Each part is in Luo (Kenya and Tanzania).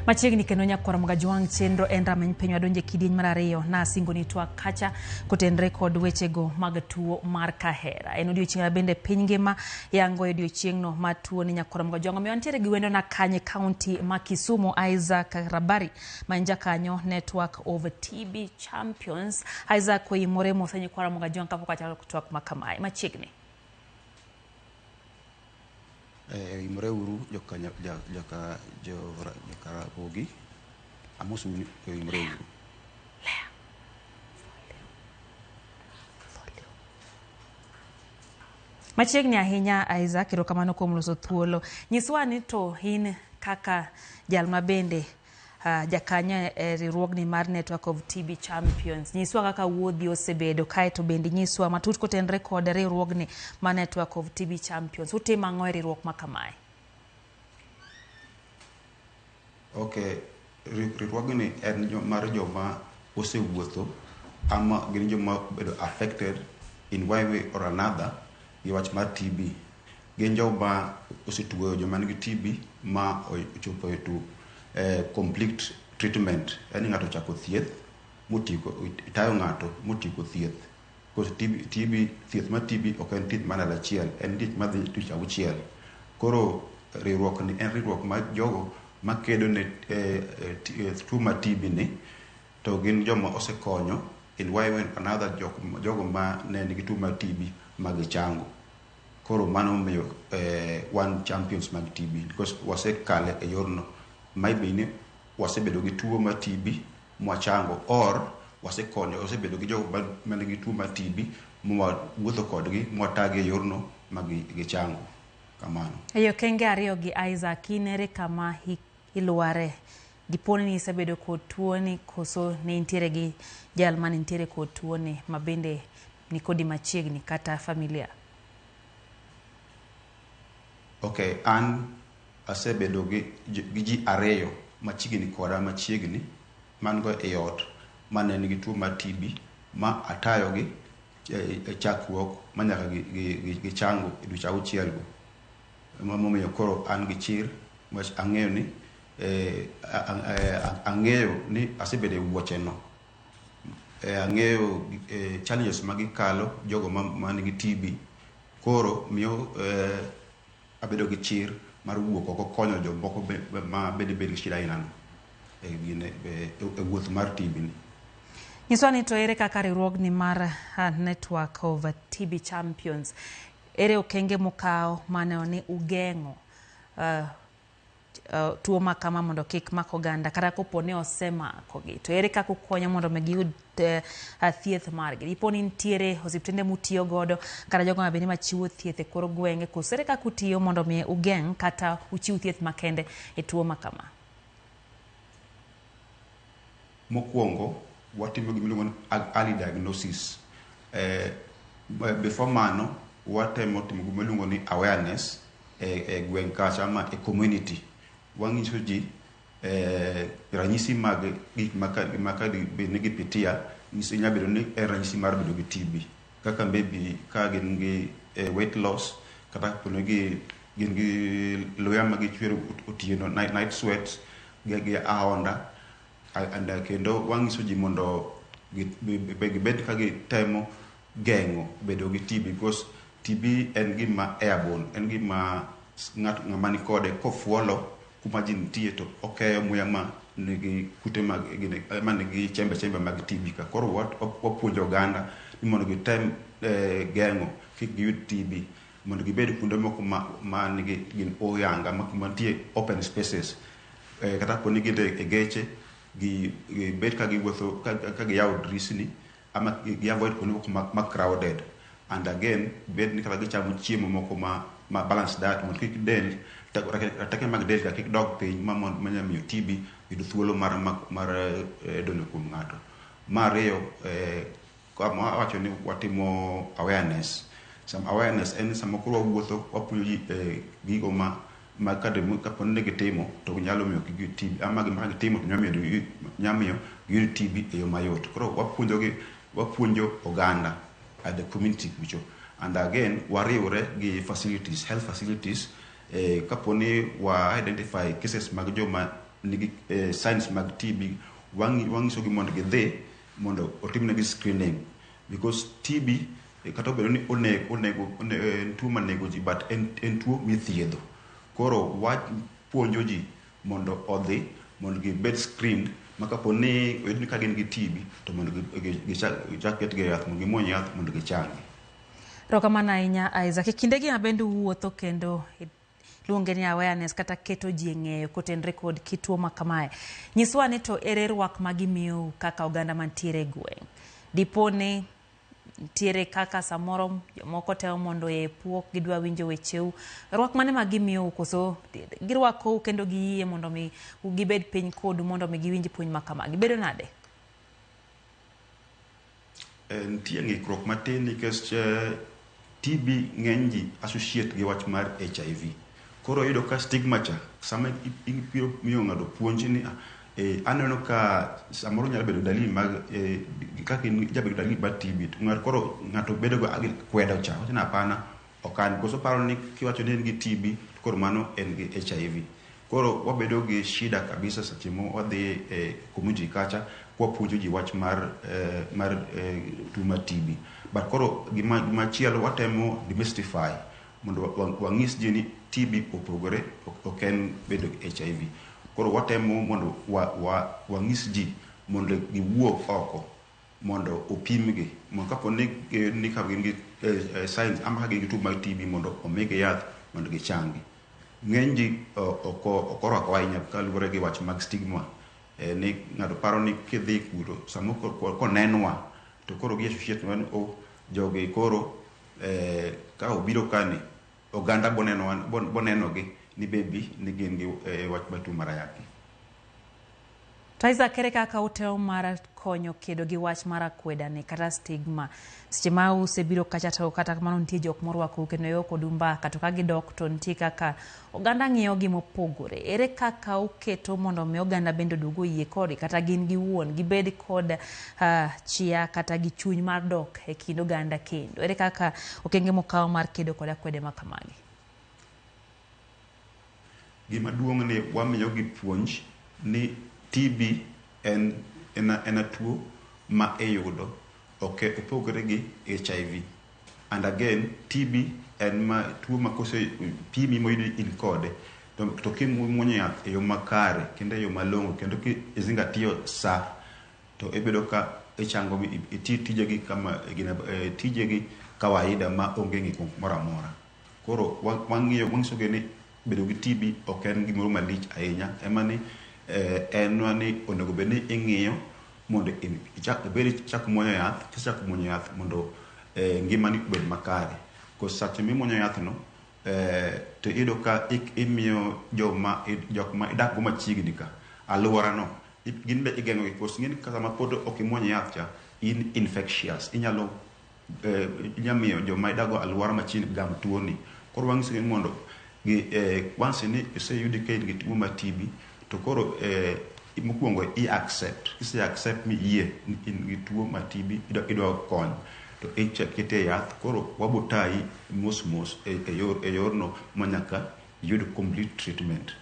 Machiegni kendo nyakwar Mgajwang' chenro en rameny piny wadonje kidieny mar ariyo na singo ni twak kacha kotenre kod wechego mag tuo mar kahera. En odiochieng' ma bende piny ngima yango e odiochieng'no mar tuo ni nyakwar Mgajwang'. Omiyo wantiere gi wendo na kanye kaunti ma Kisumu, Isaac Rabari ma en jakanyo Network of TB Champions. Isaac oimore mos nyakwar Mgajwang' kapok wachako twak ma kamae. Machiegni. Imre uru joka joka joka Ramogi. Amosou ni imre uru. Machiegni ahinya Isaac, erokamano kuom loso thuolo. Nyiswa ni to in kaka jal ma bende jakanyo e riwruogni mar Network of TB Champions. Nyiswa kaka wuodhi osebedo kaeto bende nyiswa matut kotenre kod riwruogni mar Network of TB Champions. Utimo ang'o e riwruok ma kamae? Okay, riwruogni en mar joma osewuotho ama gin joma obedo affected in one way or another gi wach mar TB. Gin joma osetuoyo joma nigi TB ma ochopo e to complete treatment. Yani ng'ato ochako thieth motieko, itayo ng'ato motieko thieth. Because TB, thieth mar TB ok en thieth mar ndalo achiel, en thieth madhi dweche 6. Koro riwruok ni en riwruok mar jogo makedo ne tuo mar TB ni to gin joma osekonyo in one way or another jogo ma ne nigi tuo mar TB ma gichango. Koro mano omiyo wan champions mag TB because wasekale e yorno. Maybe ni wasebedo gi tuo mar TB mwachango or wasekonyo wasebedo gi jogo ma nigi tuo mar TB mwawuotho kodgi mwatagi e yorno ma gichango. Kamano. E okenge ariyo gi Isaac, in ere kama ilware? Dipo ni isebedo kod tuo ni koso ne intiere gi jal mane nitiere kod tuo ni ma bende nikodi machiegni kata familia? Okay, an asebedo gi ji ariyo machiegni koda machiegni man go e ot mane nigi tuo mar TB ma atayogi e chakruok ma nyaka gichango e dweche 6 go. Emomiyo koro an gi chir ang'eyo ni ang'eyo ni asebedo e wuoche no. Ang'eyo challenges ma gikalo jogo ma nigi TB. Koro miyo abedo gi chir mar wuok oko konyo jomoko ma bende bedo gi shida aina no e wuoth mar TB ni. Nyiswa ni to ere kaka riwruogni mar Network of TB Champions, ere okenge mukawo maneno ni ugeng'o tuo ma kama mondo kik mak oganda kata kopo ni osemakogi, to ere kaka ukonyo mondo mi giyud thieth margi? Dipo ni nitiere osiptende mutiyo godo kata jogo mabende machiwo thieth e kor gwenge, koso ere kaka utiyo mondo mi ugeng' kata uchiw thieth makende e tuo ma kama? Mokwongo watimo gima iluongo ni early diagnosis. Before mano watemo timo gima iluongo ni awareness e gweng' kacha ama e community. Wang'iso ji ranyisi mag gik ma ka bed ni gipitia nyalo bedo ni en ranyisi mar bedo gi TB. Kaka maybe ka gin gi weight loss, kata kapo ni gin gi luya ma gichwero otieno, night sweats gi ahonda. And kendo wang'iso ji mondo gibed ka gitemo geng'o bedo gi TB because TB en gima airborne, en gima ng'at ng'ama nikode kofuolo kuma ji nitie to okeyo muya ma nigi kute mag ma nigi chembe chembe mag TB ka. Koro wapuonjo oganda ni mondo gitem geng'o kik giyud TB, mondo gibed kuonde moko ma nigi gin oyanga ma kuma nitie open spaces. Kata kapo ni gin e geche, gibed ka giwuotho ka giyawo dirisni ama gi avoid kuonde moko ma crowded. And again, bed ni kata gichamo chiemo moko ma balanced diet mondo kik del rateke mag del ka kik dog piny ma manyalo miyo TB yud thuolo mar donjo kuom ng'ato. Mar ariyo, awacho ni watimo awareness. Some awareness en sama koro wawuotho wapuonjo ji gigo ma kapo ni gitimo to nyalo miyo kik giyud TB ama gima gitimo to nyalo miyo giyud TB e yo mayot. Koro wapuonjo gi, wapuonjo oganda at the community kucho. And again, wariwre gi facilities, health facilities, kapo ni wa identify cases mag joma nigi signs mag TB, wang'isogi mondo gidhi mondo otimnegi screening, because TB, kata obedo ni onego en tuo manego ji, but en tuo mithiedho. Koro wapuonjo ji mondo odhi mondo gibed screened, ma kapo ni oyud ni ka gin gi TB to mondo gichak ketgi e yath, mondo gimuony yath mondo gichangi. Erokamano ahinya, Isaac. E kindegi ma bende uwuotho kendo iluonge ni awareness kata keto ji e ng'eyo kotenre kod kit tuo ma kamae. Nyiswa ni to ere rwak ma gimiyou kaka oganda mantiere e gweng'? Dipo ni nitiere kaka samoro jomoko temo mondo epu, ok gidwa winjo wecheu. Rwak mane ma gimiyou, koso girwakou kendo giyie mondo mi gibed piny kodu mondo mi giwinj puonj ma kamagi? Bedo nade? Nitie ng'ikruok matin nikech TB ng'eny ji associate gi wach mar HIV. Koro iyudo ka stigma cha sama ibiro miyo ng'ato puonj ni aneno ka samoro nyalo bedo dalili mag kaka in jabedo dalili mar TB, to ng'ato koro ng'ato bedo go kwedo cha, wacho ni hapana, ok an, koso paro ni kiwacho ni en gi TB to koro mano en gi HIV. Koro wabedo gi shida kabisa seche ma wadhi e community kacha kwapuonjo ji wach mar tuo mar TB. But koro gima chielo, watemo demystify mondo wang'is ji ni TB opogore, ok en bedo gi HIV. Koro watemo mondo wang'is ji mondo giwuog oko mondo opimgi, mondo kapo ni ka gin gi signs ama ka gin gi tuo mar TB, mondo omigi yath mondo gichangi. Ng'eny ji ok orwako ahinya kaluwore gi wach mag stigma, ni ng'ato paro ni kidhi kuro samo konenwa to koro gi associate ni o jogi koro ka obiro kani oganda bonenogi ni maybe ni gin gi wach mar tuo mar ayaki. To Isaac, ere kaka utemo mar konyo kedo gi wach mar akweda ni kata stigma? Seche ma usebiro kacha to kata kamano nitie jok morwakou kendo yo kodu mbaka, to ka gidok to nitie kaka oganda ng'iyo gi mopogore. Ere kaka uketo mondo mi oganda bende oduog oyie kodgi, kata gin giwuon gibed kod chia kata gi chuny mar dok e kind oganda kendo? Ere kaka okenge mokaw mar kedo kod akwede ma kamagi? Gima duong' ni wamiyo gi puonj ni TB en a tuo ma iyudo, ok opogore gi HIV. And again, TB en ma tuo ma kose pimi moyudi in kode to kimuonyo yath e yo makare kendo e yo malong'o kendo kizingatio sa, to ibedo ka ichango, iti tijegi kama gina, tijegi kawaida ma onge ng'ikruok moro amora. Koro wang'iyo wang'isogi ni bedo gi TB ok en gimoro malich ahinya, ema ni en ni onego bed ni ing'iyo mondo ichak ibed ichak muonyo yath, kisechako muonyo yath mondo ngimani obed makare. Kos seche mimuonyo yath no, to iyudo ka imiyo joma jok ma idak go machiegni ka aluora no gin be igeng'o gi, kos ing'eni sama pod ok imuony yath cha, in infectious, inyalo inya miyo joma idak go aluora machiegni gam tuo ni. Koro wang'iso gi mondo gi once ni oseyudi ka in gi tuo mar TB, to koro mokwongo i accept, kise accept mi yie ni in gi tuo mar TB, idwa kony, to ikete e yath. Koro wabo tayi mos mos e yorno ma nyaka iyud complete treatment.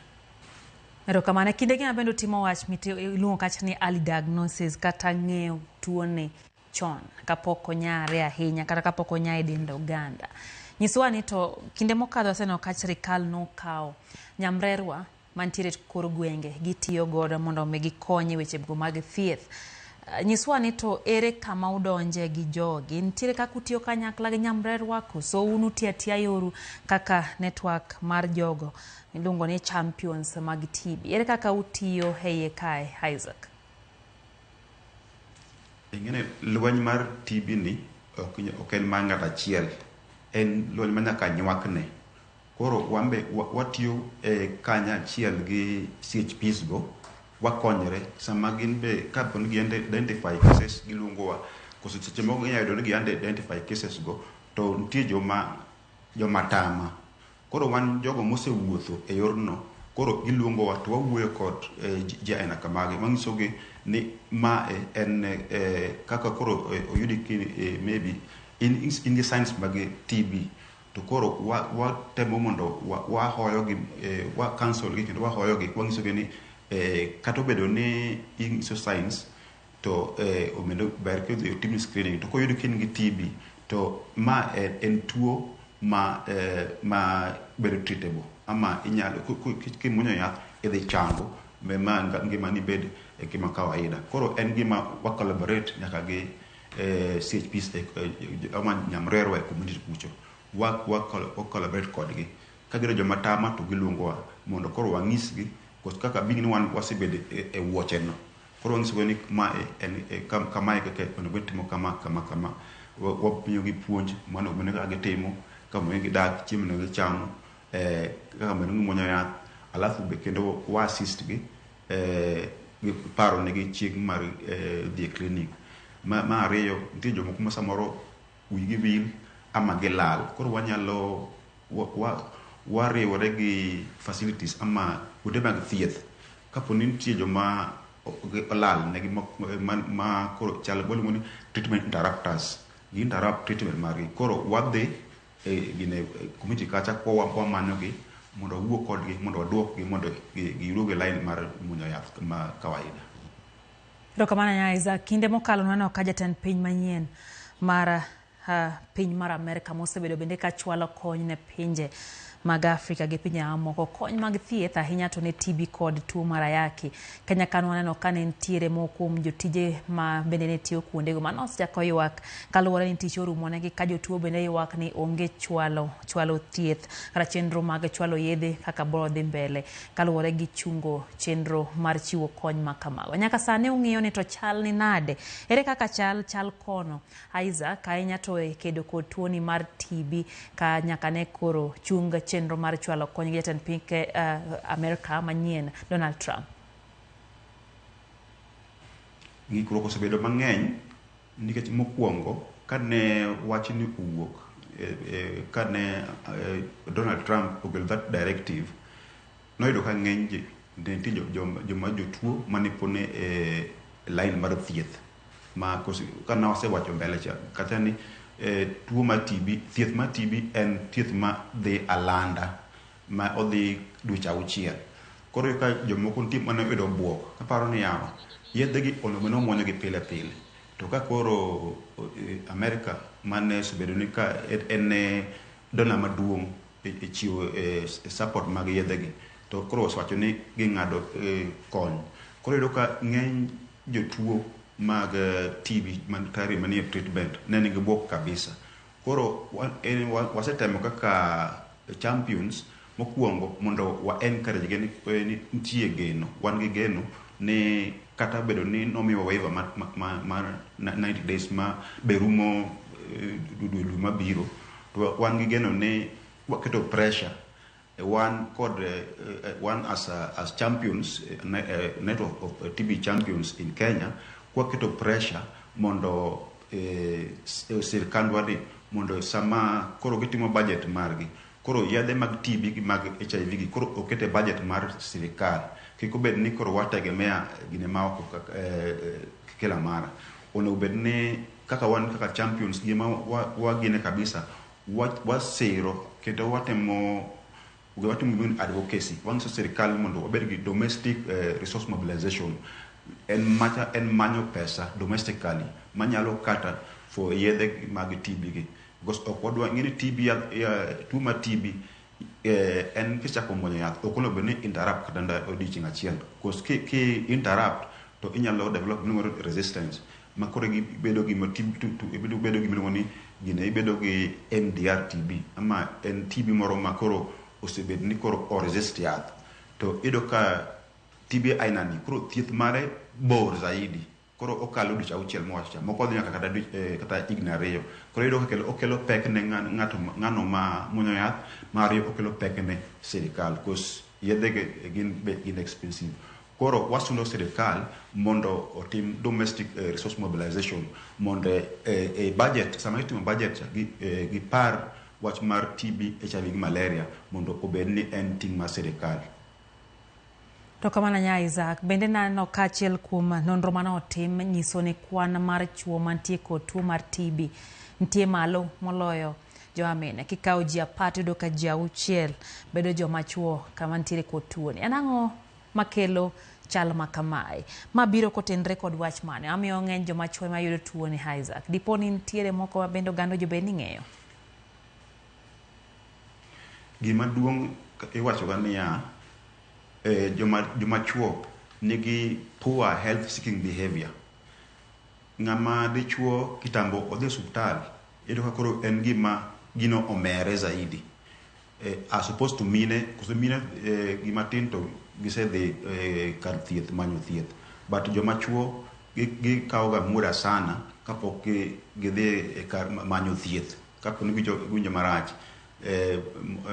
Erokamano. E kindegi ma bende utimo wach iluongo kacha ni early diagnosis kata ng'eyo tuoni chon kapok onyare ahinya kata kapok onya e dend oganda. Nyiswa ni to kinde mokadho waseneno ka sirikal nokawo nyamrerwa mantiere kor gwenge gitiyo godo mondo mi gikony e weche go mag thieth. Nyiswa ni to ere kama udonje gi jogi? Nitiere kaka utiyo kanyakla gi nyamrerwa, koso un utiyo atiya yoru kaka network mar jogo miluongo ni champions mag TB? Ere kaka utiyo e iye kae, Isaac? Ing'eni lweny mar TB ni ok en mar ng'ato achiel, en lweny ma nyaka nywakne. Koro wan be watiyo kanyachiel gi CHPs go, wakonyre sama gin be kapo ni gi identify cases, giluongowa, koso seche moko ginyalo yudo ni gi identify cases go to nitie joma tama. Koro wan jogo mosewuotho e yorno, koro giluongowa to wawuoyo kod ji aina kamagi, wanyisogi ni mae en kaka koro oyudi maybe in gi signs mag TB, to koro watemo mondo wahoyogi, wa counsel gi kendo wahoyogi, wanyisogi ni Kata obedo ni inyiso signs to omedo ber kidhi otimni screening to koyud ka in gi TB to ma en tuo ma ma bedo treatable ama inyalo kimuonyo yath idhi chango ma ngimani bed e ngima kawaida. Koro en gima wa collaborate nyaka gi CHPs ama nyamrerwa e community kucho. Wa collaborate kodgi. Ka giyudo joma tama to giluongowa mondo koro wanyisgi kaka being ni wan wasebedo e wuoche no. Koro wanyisogi ni mae en kamae kaka onego bed timo kama kama kama. Wamiyogi puonj mano bed kaka gitimo, kaka onego gidak, chiemo onego gichamo, kaka onego gimuonyo yath. Alafu be kendo wa assist gi gi paro negi chieng' mar dhi e clinic. Mar ariyo, nitie jomoko ma samoro wigi wil ama gilal. Koro wanyalo wariwore gi facilities ama kuonde mag thieth. Kapo ni nitie joma olal negi ma koro chal waluongo ni treatment interrupters. Gi interrupt treatment margi. Koro wadhi e gine community kacha kwa wamanyo gi mondo wawuo kodgi mondo waduokgi mondo giduog e line mar muonyo yath ma kawaida. Erokamano ahinya Isaac. Kinde mokalo nwaneno ka jatend piny manyien mar piny mar Amerka mosebedo bende ka chwalo kony ne pinje mag Afrika gi pinje mamoko, kony mag thieth ahinya to ne TB kod tuo mar ayaki. Kenya ka nwaneno ka ne nitiere moko kuom jotije ma bende ne tiyo kuondego mane osechako ywak kaluwore ni tich orumonegi ka jotuo bende ywak ni onge chwalo chwalo thieth kata chenro mag chwalo yedhe kaka biro dhi mbele kaluwore gi chungo chenro mar chiwo kony ma kamago. Nyaka sani ung'iyo ni to chal ni nade? Ere kaka chal chal kono? Isaac ahinya to e kedo kod tuoni mar TB ka nyaka ne koro chung chenro mar chwalo kony gi jatend piny Amerka manyien Donald Trump. Ng'ikruok osebedo mang'eny nikech mokwongo kane wachni owuok kane Donald Trump ogolo that directive noyudo ka ng'eny ji ne nitie joma jotuo mane pod ni e line mar thieth ma kane wasewacho mbele cha kacha ni tuo mar TB thieth mar TB en thieth ma dhi alanda ma odhi dweche auchiel. Koro iyudo ka jomoko nitie mane oyudo buok kaparo ni yawa yedhe gi onego bed ni wamuonyo gi pile pile. To ka koro Amerka mane osebedo ni ka en e donor maduong' e chiwo support mag yedhe gi to koro osewacho ni ging'ado kony. Koro iyudo ka ng'eny jotuo mag TB man kare manie treatment ne nigi buok kabisa. Koro wasetemo kaka champions mokwongo mondo wa encourage gi ni nitie geno, wan gi geno ni kata obedo ni nomiwa waiver mar 90 days ma be rumo dwe mabiro, to wan gi geno ni waketo pressure wan kod wan as champions, network of TB champions in Kenya, kwaketo pressure mondo sirkandwa ni mondo sama koro gitimo budget margi koro yedhe mag TB gi mag HIV gi koro oket e budget mar sirikal kik obed ni koro wategemea gine ma oko kila mara. Onego bed ni kaka wan kaka champions gima wagine kabisa wasiro kendo watemo watimo advocacy wanyiso sirikal mondo wabed gi domestic resource mobilization en macha en manyo pesa domestically manyalo kata for yedhe mag TB gi because ok wadwa ing'e ni TB tuo mar TB en kichako muonyo yath ok onego bed ni interrupt kata odiochieng' achiel because ki interrupt to inyalo develop gimiluongo ni resistance ma koro ibedo gi ibedo gi miluongo ni gine ibedo gi MDR TB ama en TB moro ma koro osebet ni koro o resist yath to iyudo ka TB aina ni koro thieth mare bor zaidi koro okalo dweche auchiel mowacho cha moko dhi nyaka kata kata higni ariyo koro iyudo ka okelo pek ne ng'ato ng'ano ma muonyo yath mar ariyo okelo pek ne sirikal cause yedhe gi gin be gin expensive koro wasundo sirikal mondo otim domestic resource mobilization mondo e budget sama itimo budget cha gipar wach mar TB, HIV gi malaria mondo obed ni en ting' mar sirikal. To kamano nya Isaac, bende naneno ka achiel kuom nonro mane otim nyiso ni kwan mar chuo mantie kod tuo mar TB nitie malo moloyo joma mine. Kikawo ji 10 tiyudo ka ji 6 bedo joma chuo kama nitiere kod tuo ni. En ang'o Makelo chal ma kamae. Ma biro kotenre kod wach mane? Amiyo ng'eny joma chuo ema yudo tuo ni Isaac. Dipo ni nitiere moko ma bende oganda owinjo bed ni ng'eyo? Gima duong' iwacho ga niya, joma chuo nigi poor health seeking behavior. Ng'ama dichuo kitambo odhi e osuptal, iyudo ka koro en gima gino omere zaidi. As opposed to mine, koso mine gima tin to gisedhi kar thieth manyo thieth. But joma chuo gikawo ga muda sana kapok gidhi e kar manyo thieth. Kapo ni giwinjo marach.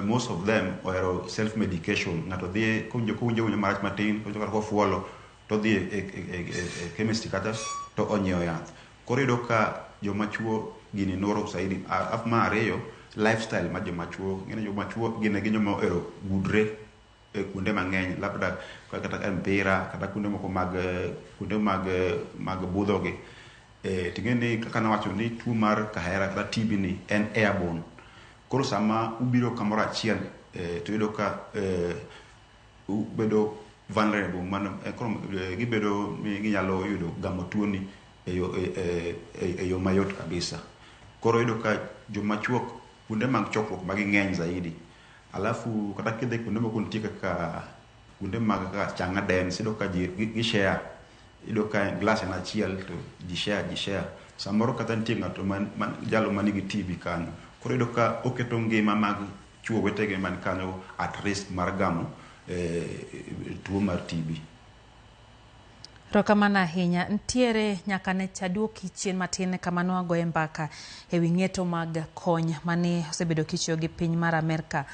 Most of them ohero self medication. Ng'ato dhi kowinjo winjo marach matin, kowinjo kata kofuolo, to odhi e chemist kata to onyiewo yath. Koro iyudo ka joma chuo gini noro zaidi. Alafu mar ariyo, lifestyle mar joma chuo. Ing'eni joma chuo gin e gin joma ohero gudre e kuonde mang'eny, labda kata e mpira, kata kuonde moko mag kuonde mag budho gi. Ting'e ni kaka nawacho ni tuo mar kahera kata TB ni en airborne. Koro sama ubiro kamoro achiel, to iyudo ka ubedo vulnerable mano, koro gibedo ni ginyalo yudo gamo tuo ni e yo mayot kabisa. Koro iyudo ka joma chuo kuonde mag chokruok ma ging'eny zaidi. Alafu kata kidhi kuonde moko nitie kaka kuonde mag kaka Chang'a Dens, iyudo ka ji gi share. Iyudo ka glass en achiel to ji share, ji share. Samoro kata nitie ng'ato man, jalo manigi TB kanyo. Koro iyudo ka oketo ngima mag chuo wetege man kanyo at risk mar gamo tuo mar TB. Erokamano ahinya. Ntiere nyaka ne chaduoki chien matin kama ne wagoye mbaka e wi ng'eto mag kony mane osebedo kichiwo gi piny mar Amerka.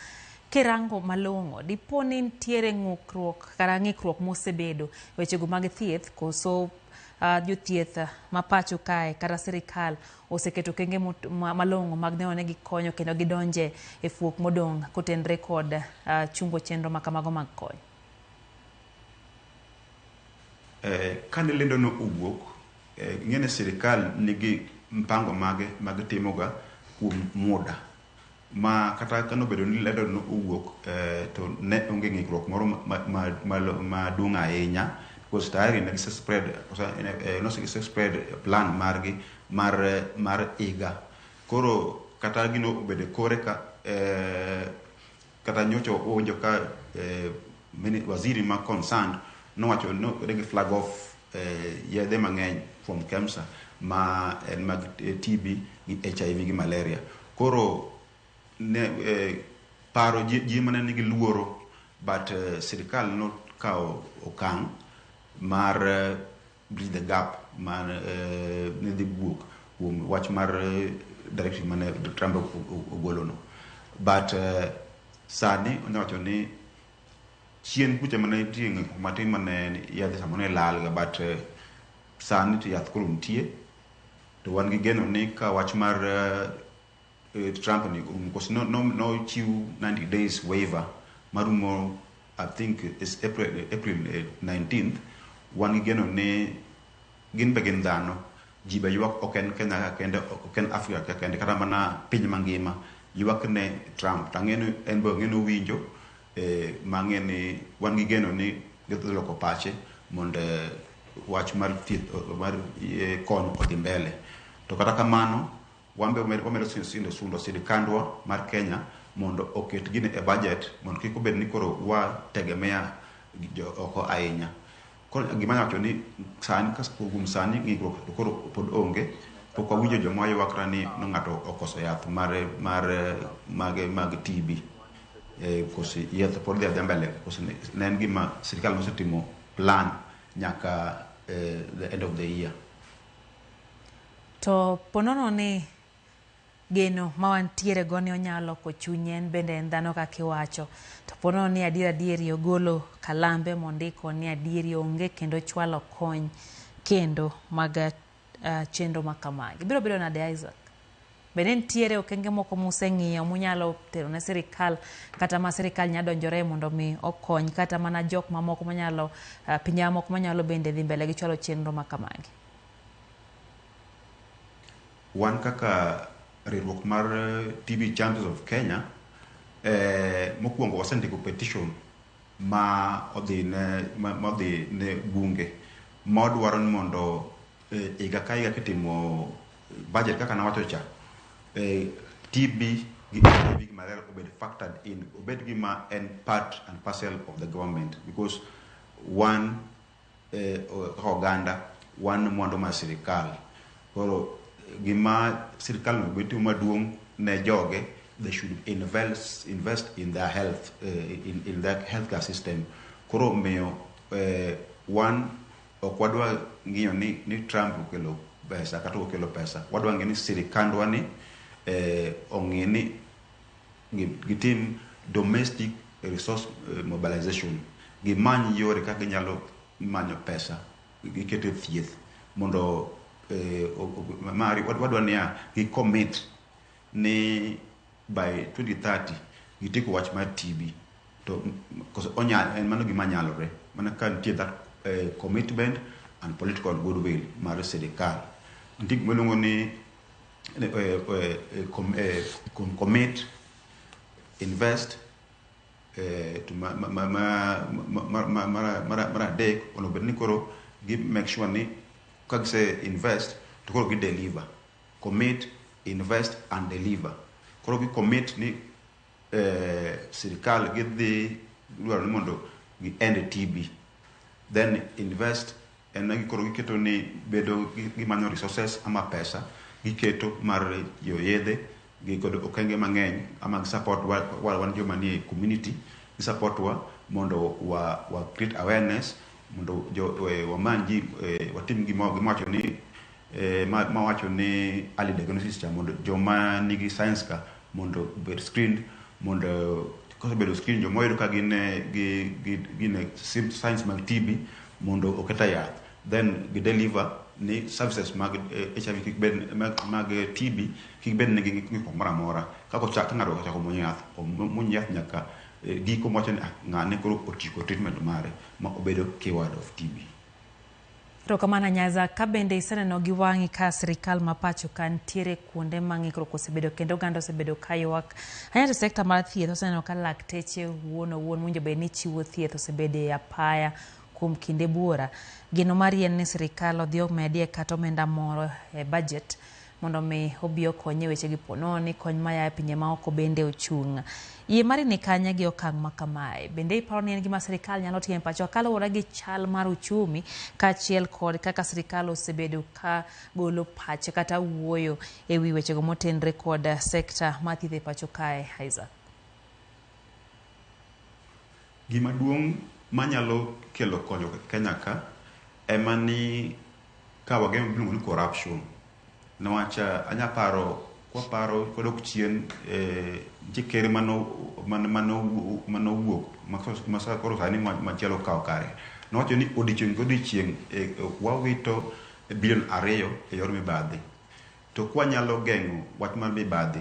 Kirango malong'o, dipo ni nitiere ng'ukruok kata ng'ikruok mosebedo wechego mag thieth koso jothieth ma pacho kae kata sirikal oseketo okenge malong'o mag neno ni gikonyo kendo gidonje e fuok modong' kotenre kod chungo chenro makamago mag kony? Kane lendo no owuok, ing'e ni sirikal nigi mpango mage magitimoga kuom muda ma kata kanobedo ni lendo no owuok, to ne onge ng'ikruok moro maduong' ahinya because tayari ne gise spread, gise spread plan margi mar higa. Koro kata gino obedo e kore ka, kata nyocha wawinjo ka waziri ma concerned nowacho no gi flag off yedhe mang'eny from KEMSA ma en mag TB gi HIV gi malaria. Koro ne paro ji mane nigi luoro, but sirikal nokawo okang' mar bridge the gap mar ne dhi wuok kuom wach mar directive mane Trump ogolo no. But sani onya wacho ni chien kucha mane nitie ng'ikruok matin mane yedhe samoro ne lal ga, but sani to yath koro nitie to wan gi geno ni ka wach mar Trump ni orumo, koso nochiw 90 days waiver marumo, I think it's April 19th. Wan gi geno ni gin be gin dhano, ji be ywak, ok en Kenya ka kende, ok en Africa ka kende, kata mana piny mangima ywak ne Trump. To ang'e ni en be ang'e ni owinjo, ma ang'e ni wan gi geno ni gidhi loko pache mondo wach mar thieth mar kony odhi mbele. To kata kamano, wan be wamedo sundo sirikandwa mar Kenya mondo oket gini e budget mondo kik obed ni koro wategemea jo oko ahinya. Koro gima anyalo wacho ni sani, kuom sani, ng'ikruok to koro pod onge. Pok wawinjo joma ywakra ni ng'ato okoso yath mar mag TB. Koso yath pod dhi adhiya mbele, koso ne en gima sirikal nosetimo plan nyaka the end of the year. To ponono ni geno ma wantiere go ni onyalo loko chunye, en bende en dhano kaka iwacho. To ponono ni adier adieri ogolo kalambe mondiko ni adieri onge kendo chwalo kony kendo mag chenro ma kamagi. Biro bedo nade, Isaac? Bende nitiere okenge moko museng'iyo munyalo tero ne sirikal kata ma sirikal nyalo donjore mondo mi okony kata mana jok mamoko manyalo pinje mamoko manyalo bende dhi mbele gi chwalo chenro ma kamagi? Wan kaka riwruok mar TB Champions of Kenya, mokwongo wasendiko petition ma odhi ne ma odhi ne bunge ma dwaro ni mondo higa ka higa kitimo budget kaka nawacho cha, TB gi HIV gi malaria obed factored in, obed gima en part and parcel of the government, because one kaka oganda wan mwandu mar sirikal. Koro gima sirikal onego bed timo maduong' ne joge, they should invest in their health, in their healthcare system. Koro omiyo wan ok wadwa ng'iyo ni Trump okelo pesa kata ok okelo pesa. Wadwa ng'iyo ni sirikandwa ni ong'i ni gitim domestic resource mobilization, gimany yore kaka ginyalo manyo pesa giketo e thieth mondo mari wadwa niya gi commit ni by 2030 gitieko wach mar TB. To onya en mano gima nyalore mana ka nitie that commitment and political goodwill mar sirikal. Nitie gima iluongo ni commit, invest, to mar adek onego bed ni koro gi make sure ni ka gise invest to koro gi deliver. Commit, invest and deliver. Koro gi commit ni sirikal gidhi dwaro ni mondo gi end TB, then invest en ni koro giketo ni bedo gimanyo resources ama pesa giketo mar yo yedhe gi kod okenge mang'eny ama gi support wa wan joma nie community, gi support wa mondo wa create awareness mondo jo wamany ji, watim gima wacho ni ma wacho ni early diagnosis cha, mondo joma nigi signs ka mondo obed screened, mondo kosebedo screen, joma oyud ka gin gi gin signs mag TB mondo oket e yath, then gi deliver ni services mag HIV kik bed mag TB kik bed ni gi ng'ikruok moro amora. Kaka ochak ka ng'ato ochako muonyo yath, omuony yath nyaka giko mowacho ni, "Ah, ng'ane koro otieko treatment mare ma obedo cured of TB." Erokamano Nyaza, ka bende iseneno gi wang'i ka sirikal ma pacho ka nitiere kuonde ma ng'ikruok osebedo kendo oganda osebedo ka ywak. Ahinya to sekta mar thieth oseneno ka lakteche wuon owuon mowinjo bed ni chiwo thieth osebedo e apaya kuom kinde buora. Geno mari en ni sirikal odhi omedie kata omenda moro e budget mondo mi obi okony e wechegi po nono ni kony maya e pinje maoko bende ochung'. Yie mari ni kanye gi okang' ma kamae? Bende iparo ni en gima sirikal nyalo timo e pacho kaluwore gi chal mar uchumi kaachiel kod kaka sirikal osebedo ka golo pache kata wuoyo e wi wechego motenre kod sekta mar thieth e pacho kae, Isaac? Gima duong' manyalo kelo konyruok e Kenya ka ema ni ka wageng'o gimiluongo ni corruption. Niwach anya paro kwaparo kwadok chien, nitie ker manowuok ma koro sani machielo okawo kare. Nowacho ni odiochieng' ka odiochieng' wawito bilion 2 e yor mibadhi. To kwanyalo geng'o wach mar mibadhi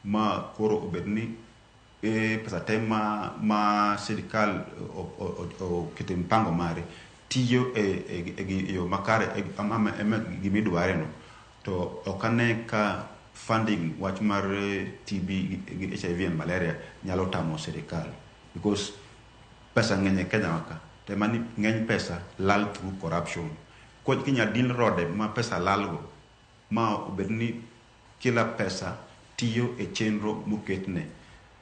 ma koro obed ni pesa te ma sirikal oketo e mpango mare tiyo e yo makare ema gimidware no, to ok ane ka funding wach mar TB gi HIV and malaria nyalo tamo sirikal, because pesa ng'eny e Kenya ka to ema ni ng'eny pesa lal through corruption. Kinya din rode ma pesa lal go ma obed ni kila pesa tiyo e chenro moketne,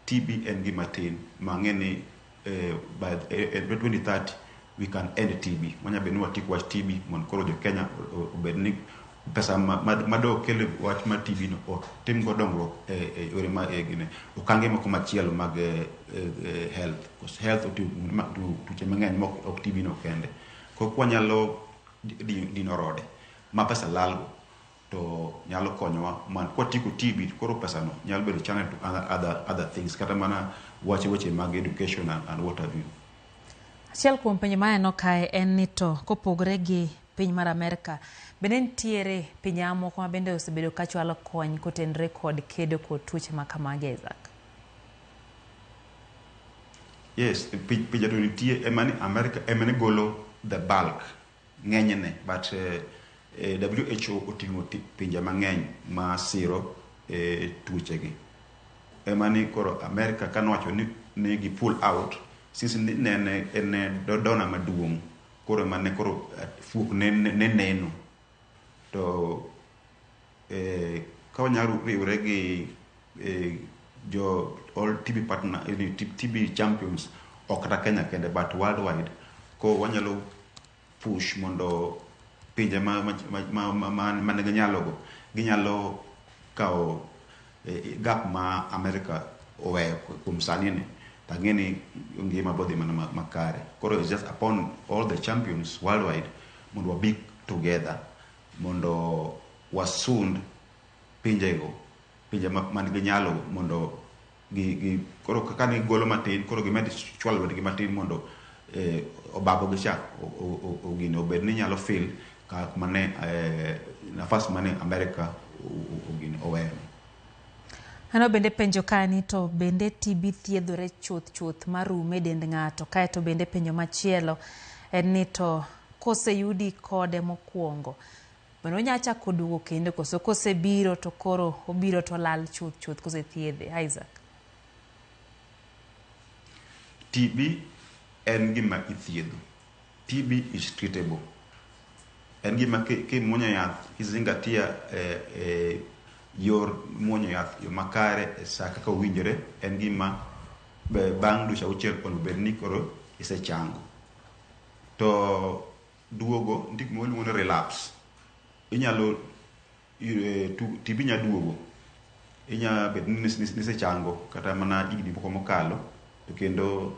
TB en gima tin ma ang'e ni by 2030 we can end TB. Wanya bedo ni watieko wach TB mondo koro jo Kenya obed ni pesa ma kel wach mar TB no otim go dongruok e yore ma gine okange moko machielo mag health, because health oting'o tuoche mang'eny ma ok TB no kende. Koro kwanyalo dino rode ma pesa lal go to nyalo konyowa man kwatieko TB, koro pesa no nyalo bedo channel to other things, kata mana wach weche mag education and what have you. Achiel kuom penjo ma aneno kae en ni to kopogore gi piny mar Amerka, bende nitiere pinje mamoko ma bende osebedo ka chwalo kony kotenore kod kedo kod tuoche ma kamagi, Isaac? Yes, pinje to nitie, ema ni America ema ne golo the bulk ng'enyne, but WHO oting'o pinje mang'eny ma siro tuochegi. Ema ni koro America kanowacho ni gi pull out. Since ne en donor maduong', koro ema ne koro fuok ne neno. To ka wanyalo riwre gi jo all TB partner, TB champions, ok kata Kenya kende but worldwide, ko wanyalo push mondo pinje ma nigi nyalo go ginyalo kawo gap ma America oweyo kuom sani ni, to ang'e ni ngima bodhi mana makare. Koro it's just upon all the champions worldwide mondo wabi together mondo wasund pinjego, pinje man gi nyalo, mondo gi koro kaka ni golo matin, koro gimed chwalo lwetgi matin mondo obabo gi cha gino obed ni nyalo fill ka mane nafas mane America gino oweyo. Aneno bende penjo ka ni to bende TB thiedhore chuth chuth marum e dend ng'ato? Kaeto bende penjo machielo en ni to koseyudi kode mokwongo, bende onya chako duogo kendo, koso kosebiro to koro obiro to lal chuth chuth kosethiedhe? Isaac. TB en gima ithiedho. TB is treatable. En gima kimuonyo yath, izingatia yor muonyo yath, yo makare, e sa kaka owinjore, en gima bang' dweche 6 onego bed ni koro isechango. To duogo, nitie gima waluongo ni relapse. Inyalo TB nya duogo. Inya bet ni nisechango kata mana higni moko mokalo, to kendo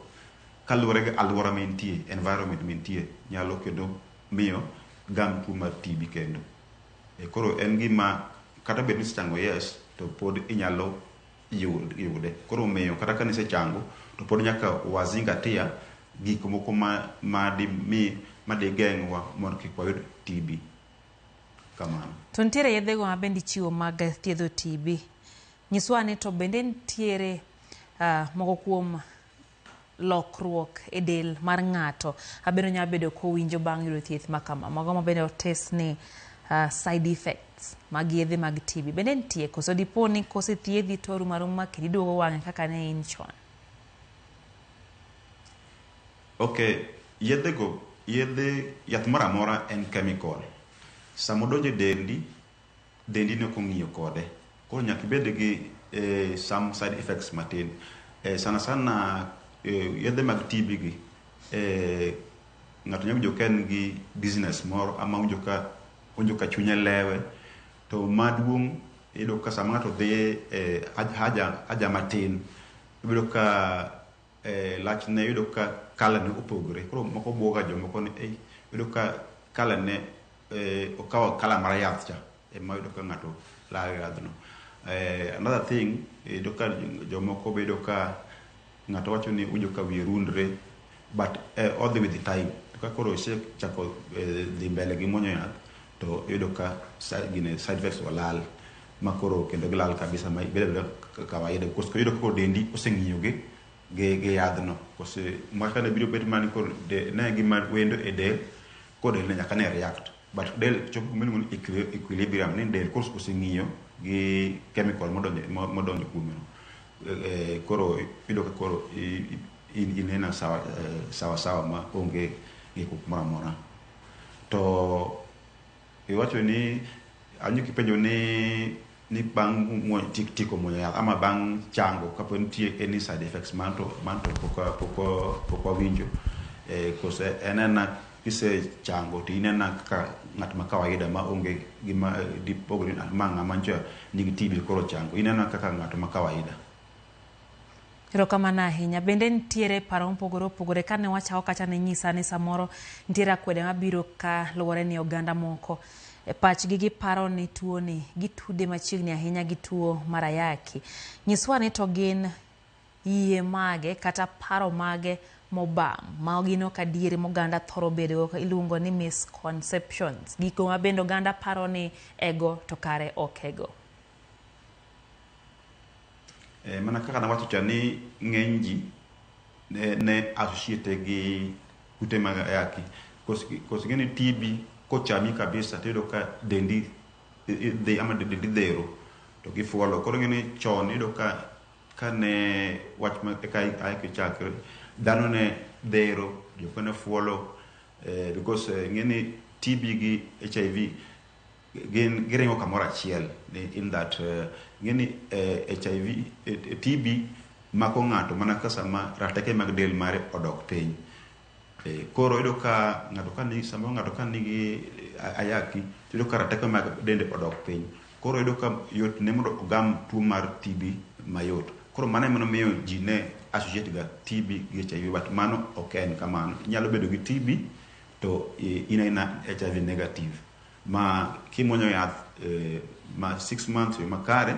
kaluwore gi alwora ma intie, environment ma intie, nyalo kendo miyo gam tuo mar TB kendo. Koro en gima kata bed ni isechango, yes, to pod inyalo yude. Koro omiyo kata ka nisechango, to pod nyaka wazingatia gik moko ma di mi ma di geng'wa mondo kik wayud TB. Kamano. To nitiere yedhego ma bende ichiwo mag thiedho TB. Nyiswa ni to bende nitiere moko kuom lokruok e del mar ng'ato abiro nyalo bedo kowinjo bang' yudo thieth ma kama? Mago ma bende otes ni side effects mag yedhe mag TB bende nitie, koso dipo ni kosethiedhi to orumo aruma kendo iduogo wang'e kaka ne in chon? Okay, yedhego, yedhe, yath moro amora en chemical. Sama odonjo e dendi, dendi ne ok ong'iyo kode. Koro nyaka ibed gi some side effects matin. Sana sana yedhe mag TB gi, ng'ato nyalo winjo ka en gi dizziness moro, ama owinjo ka chunye lewe. To maduong' iyudo ka sama ng'ato dhi e haja matin, iyudo ka lachne, iyudo ka colour ne opogore. Koro moko buoga jomoko ni iyudo ka colour ne okawo colour mar yath cha, ema iyudo ka ng'ato lawo yadhno. Another thing, iyudo ka jomoko bedo ka ng'ato wacho ni owinjo ka wiye rundre, but odhi with the time. To ka koro isechako dhi mbele gi muonyo yath, to iyudo ka gine side effects olal, ma koro kendo gilal kabisa, ma ibedo abeda kawaida. Because iyudo ka koro dendi oseng'iyo gi yadhno. Kose maka ne biro bet mana ni koro ne gima wendo e del, koro del ne nyaka ne react. But del chopo kuma iluongo ni equilibrium, ni del koro oseng'iyo gi chemical modonjo kuome no. Koro iyudo ka koro ineno sawa sawa sawa ma onge ng'ikruok moro amora. To iwacho ni anyo kipenjo ni bang' tieko muonyo yath ama bang' chango kapo nitie any side effects, man to pok wawinjo. Kose en ena kisechango to inena kaka ng'at ma kawaida ma onge gima dipogri ma ng'ama nyocha nigi TB koro chango, inena kaka ng'at ma kawaida. Erokamano ahinya. Bende nitiere paro mopogore opogore. Kane wachako kacha ne nyisa ni samoro nitiere akwede mabiro ka luwore ni oganda moko e pachgi giparo ni tuo ni gitude machiegni ahinya gi tuo mar ayaki. Nyiswa ni to gin yie mage kata paro mage mobam ma gin ok adieri moganda thoro bedogo, iluongo ni misconceptions. Gigo ma bende oganda paro ni ego to kare ok ego. Mana kaka nawacho cha ni ng'eny ji ne associate gi kute mag ayaki. Kos ing'e ni TB kochami kabisa to iyudo ka dendi dhi ama dendi dhero to gifuolo. Koro ing'e ni chon iyudo ka kane wach ma eka ayaki chakre, Dhano ne dhero, jok ne fuolo, because ing'e ni TB gi HIV gin giringo kamoro achiel in that ing'e ni HIV, TB mako ng'ato mana ka sama rateke mag del mare odok piny. Koro iyudo ka ng'ato ka ni samoro ng'ato ka nigi ayaki, tiyudo ka rateke mag dende odok piny. Koro iyudo ka yot ne mondo ogam tuo mar TB mayot. Koro mano ema nomiyo ji ne associate ga TB gi HIV, but mano ok en kamano. Inyalo bedo gi TB to in aina HIV negative. Ma kimuonyo yath ma 6 months yo makare,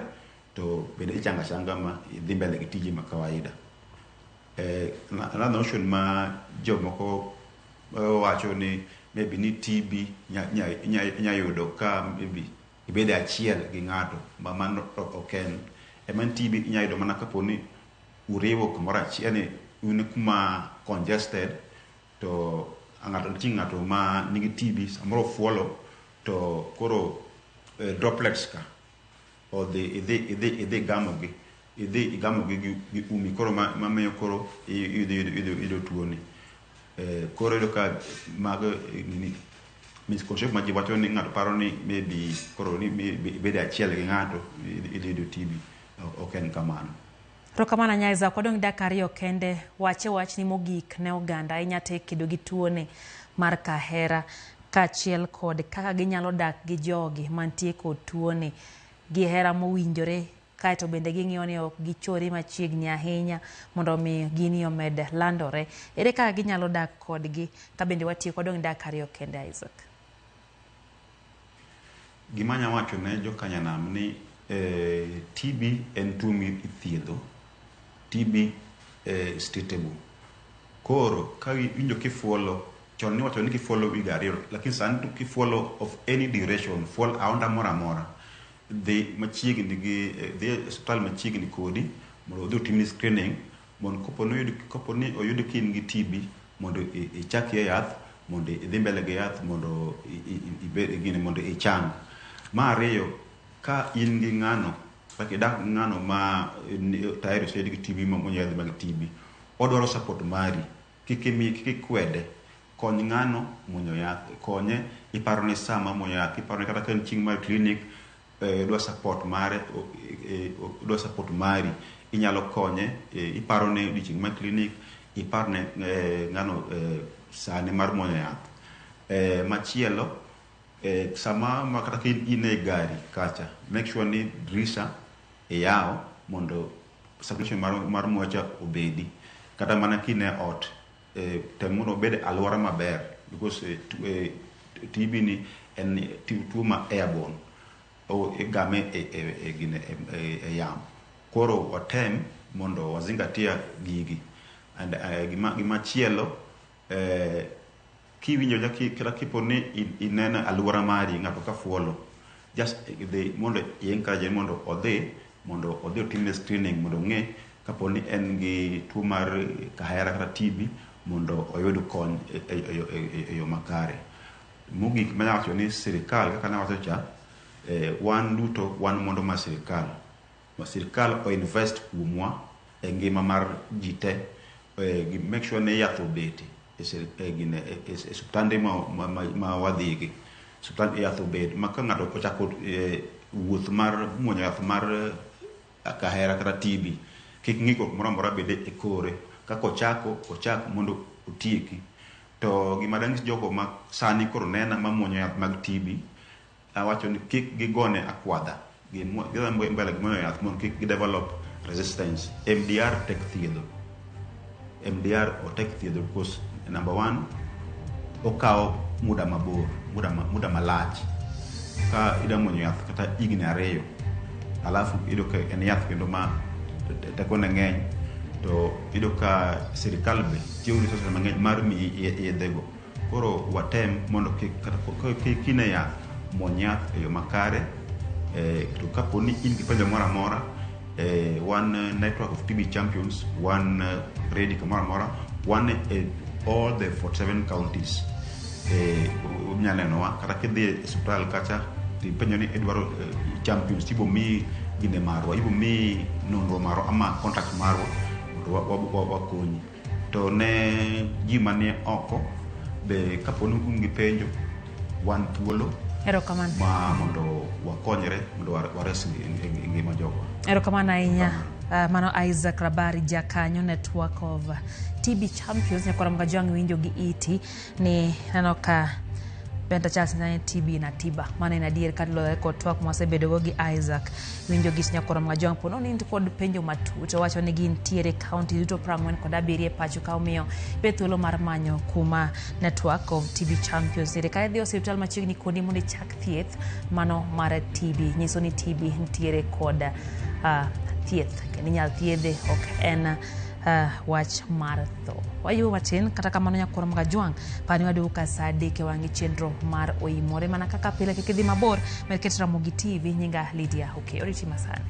to bende ichango achanga ma idhi mbele gi tiji ma kawaida. Another notion ma jomoko wacho ni maybe ni TB inya yudo ka maybe ibedo achiel gi ng'ato, ma mano ok en. Ema en TB inya yudo mana kapo ni uriwo kamoro achiel, yani un kuma congested, to ng'ato nitie ng'ato ma nigi TB samoro ofuolo, to koro droplets ka odhi idhi gamogi, idhi igamogi gi umi, koro mamiyo koro iyudo tuoni. Koro iyudo ka mago nini misconception ma ji wacho ni ng'ato paro ni maybe koro ni ibedo achiel gi ng'ato idhi yudo TB, ok en kamano. Erokamano ahinya Isaac, wadong' dakika 2 kende, wache wachni mogik ne oganda ahinya te kedo gi tuoni mar kahera kaachiel kod kaka ginyalo dak gi jogi mantie kod tuoni gi hera mowinjore, kaeto bende ging'iyo ni ok gichore machiegni ahinya mondo mi gini omed landore. Ere kaka ginyalo dak kodgi ka bende watieko? Wadong' dakika 2 kende Isaac. Gima anya wacho ne jokanyanam ni TB en tuo mithiedho. TB is treatable. Koro ka iwinjo kifuolo, chon niwacho ni kifuolo higa 2, lakini sani to kifuolo of any duration, fuol aonda moro amora, dhi machiegni gi dhi e osiptal machiegni kodi mondo odhi otimni screening, mondo kapo ni oyud ka in gi TB, mondo ichak yath, mondo idhi mbele gi yath, mondo ibed gini, mondo ichang. Mar ariyo, ka in gi ng'ano, kaka idak gi ng'ano ma tayari oseyud gi TB, ma muonyo yadhe mag TB, odwaro support mari, kik imi, kik ikwede, kony ng'ano muonyo yath, konye iparo ni sama muonyo yath, iparo ni kata ka en chieng' mar clinic, dwa support mare, dwa support mari, inyalo konye, iparo ne odiochieng' mar clinic, ipar ne ng'ano sane mar muonyo yath. Machielo, sama ma kata ka in e gari kacha, make sure ni dirisha iyawo mondo circulation mar muya cha obedi. Kata mana ka in e ot, tem mondo obed e alwora maber, because TB ni en tuo ma airborne, igame e yamo. Koro watem mondo wazingatia gigi. And gima chielo, kiwinjo kata kipo ni ineno alwora mari ng'ato ka fuolo, just dhi mondo i encourage mondo odhi otimne screening mondo ong'e kapo ni en gi tuo mar kahera kata TB, mondo oyud kony e yo makare. Mogik manyalo wacho ni sirikal, kaka nawacho cha, wan duto wan mondo mar sirikal. Ma sirikal o invest kuomwa e ngima mar ji te, gi make sure ni yath obete e osiptande ma wadhigi. Osiptande yath obet ma ka ng'ato ochako wuoth mar muonyo yath mar kahera kata TB, kik ng'ikruok moro amora bede e kore. Kaka ochako, ochak mondo otieki. To gima danyis jogo ma sani koro nena mamuonyo yath mag TB, awacho ni kik gigone akwadha. Gidhi mbele gi muonyo yath mondo kik gidevelop resistance. MDR tek thiedho. MDR otek thiedho because number 1, okawo muda mabor, muda malach. Ka ida muonyo yath kata higni 2, alafu iyudo ka en yath kendo ma tekone ng'eny, to iyudo ka sirikal be tiyo gi resources mang'eny mar miyi yedhego. Koro watem mondo kik kata kine yath, muony yath e yo makare. To kapo ni in gi penjo moro amora, wan network of TB champions, wan ready kamoro amora, wan e all the 47 counties. Unyalo nenowa kata kidhi e osiptal kacha tipenjo ni idwaro champions, tibo miyi gine marwa, ibo miyi nonro marwa ama contact marwa mondo wakonyi. To ne ji manie oko be kapo ni un gi penjo wan thuolo Erokamano. ma mondo wakonyre mondo wares ngima jogwa. Erokamano ahinya. Mano Isaac Rabari jakanyo Network of TB Champions nyakwara Mgajwang' winjo gi iti ni neno ka Benta Charles ne TB na tiba mano en adier kaluwore kod twak mwasebedogo gi Isaac winjo gi nyakwara Mgajwang' po nono in kod penjo matut owacho ni gintiere kaunti duto 47 e pacho ka omiyo be thuolo mar manyo kuma Network of TB Champions nitiere ka idhi e osiptal machiegni kodi mondo ichak thieth mano mar TB nyiso ni TB nitiere kod thieth kendo inyal thiedhe ok en wach mar tho. Wayueyo matin kata kamano nyakwar Mgajwang' pani waduogo ka saa adek e wang'i chenro mar oimore mana kaka pile kik idhi mabor med ket Ramogi TV nyinga Lydia Okeyo oriti masani.